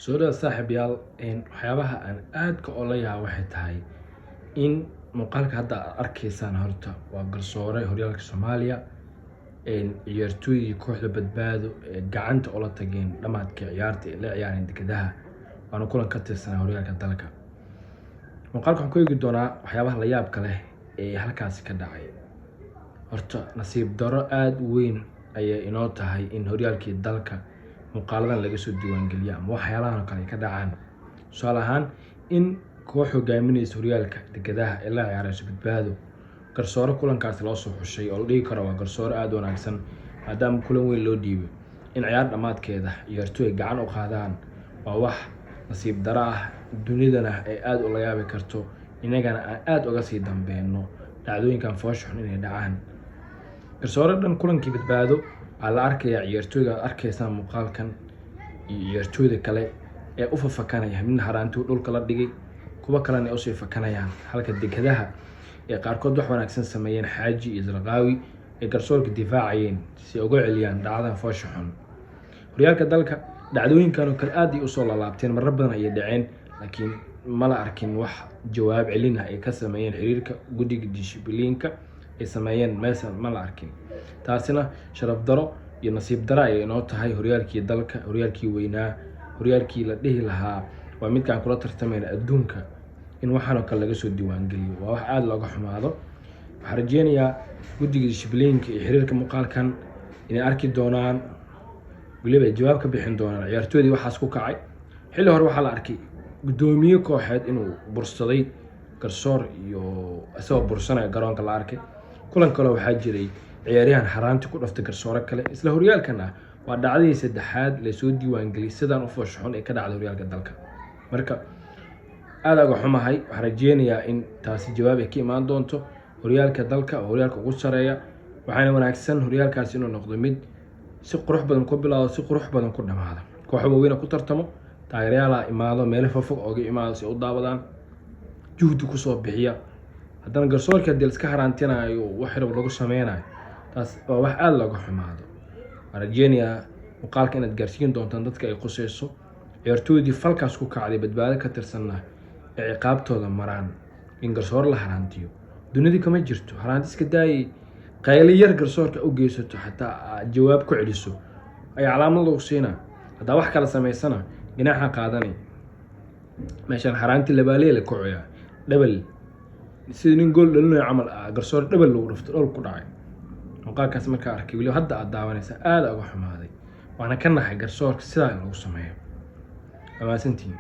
Soo dhawaad, saaxiibayaal. Waxyaabaha aan aadka oola yaabo waxay tahay in muuqaalka hadda aad arkaysaan horta waa garsoore horyaalka Soomaaliya, ciyaartooydii kooxda Badbaado ee gacanta ula tageen dhamaadkii ciyaarta ee la ciyaareen Dekedaha, waana kulan ka tirsanaa horyaalka dalka. Muuqaalka waxaan ku eegi doonaa waxyaabaha la yaabka leh ee halkaasi ka dhacay. Horta nasiib darro aada u weyn ayay inoo tahay in horyaalkii dalka muuqaaladan laga soo diiwaangeliyo ama waxyaalahan oo kale ay ka dhacaan. Tusaale ahaan, in koox hogaaminaysa horyaalka, Dekedaha, ee la ciyaarayso Badbaado, garsoore kulankaasi loo soo xushay oo la dhihi karo waa garsoore aada u wanaagsan maadaama kulan weyn loo dhiibay, in ciyaar dhammaadkeeda ciyaartooy gacan u qaadaan waa wax nasiib daro ah, dunidana ay aada ula yaabi karto, inagana aan aada uga sii dambeyno dhacdooyinkan foosha xun inay dhacaan. Garsoore dhan kulankii Badbaado aa la arkayaa, ciyaartooyda aad arkaysaan muuqaalkan iyo ciyaartooyda kale ee u fafakanaya, midna haraantuu dhulka la dhigay, kuwo kalena ay usii fakanayaan, halka Dekedaha ee qaarkood wax wanaagsan sameeyeen, Xaaji iyo Zarqaawi, ay garsoorka difaacayeen si ay uga celiyaan dhacdadan foosha xun. Horyaalka dalka dhacdooyinkan oo kale aad ay usoo lalaabteen, marar badan ayay dhaceen, laakiin mala arkin wax jawaab celin ah ay ka sameeyeen xiriirka, guddiga dishibiliinka ay sameeyeen meesa ma la arkin. Taasina sharaf daro iyo nasiib daro ayay inoo tahay horyaalkii dalka, horyaalkii weynaa, horyaalkii la dhihi lahaa waa midkaan kula tartamayna adduunka, in waxaan oo kale laga soo diiwaangeliyo waa wax aada looga xumaado. Waxaan rajeynayaa guddiga dishibiliinka iyo xiriirka muuqaalkan inay arki doonaan, weliba ay jawaab ka bixin doonaan ciyaartooydii waxaas ku kacay. Xilli hore waxaa la arkay guddoomiye kooxeed inuu bursaday garsoor iyo isagoo bursanaya garoonka la arkay. Kulan kale waxaa jiray ciyaaryahan xaraanti ku dhaftay garsoore kale isla horyaalkan ah. Waa dhacdadii saddexaad lasoo diiwaangeliyay sidaan u foosha xun ee ka dhacday horyaalka dalka. Marka aada uga xumahay. Waxaan rajeynayaa in taasi jawaab ay ka imaan doonto. Horyaalka dalka oo horyaalka ugu sareeya, waxaana wanaagsan horyaalkaasi inuu noqdo mid si qurux badan ku bilaado, si qurux badan ku dhamaado, kooxo waaweyna ku tartamo, taageerayaala imaado, meelo fofog ooga imaado si ay u daawadaan, juhdi kusoo bixiya. Haddana garsoorka haddii laiska haraantinayo, wax yar lagu sameynayo, taas waa wax aada looga xumaado. Waan rajeynayaa muuqaalka inaad gaarsiin doontaan dadka ay quseyso, ciyaartooydii falkaas ku kacday Badbaado ka tirsanna ay ciqaabtooda maraan. In garsoor la haraantiyo dunida kama jirto. Haraanti iska daayay, qayli yar garsoorka u geysato, xataa aad jawaab ku celiso ayaa calaamad lagu siinaa. Haddaa wax kala samaysana, ganaaxa qaadanay. Meeshaan haraanti labaalee la kacoyaa, dhabal sida nin gool dhalinayo camal ah, garsoor dhabal lagu dhufto, dhol ku dhacay. Muuqaalkaas markaa arkay, weliba hadda aad daawanaysa, aada uga xumaaday, waana ka naxay garsoorka sidaa in lagu sameeyo. Waa mahadsantihiin.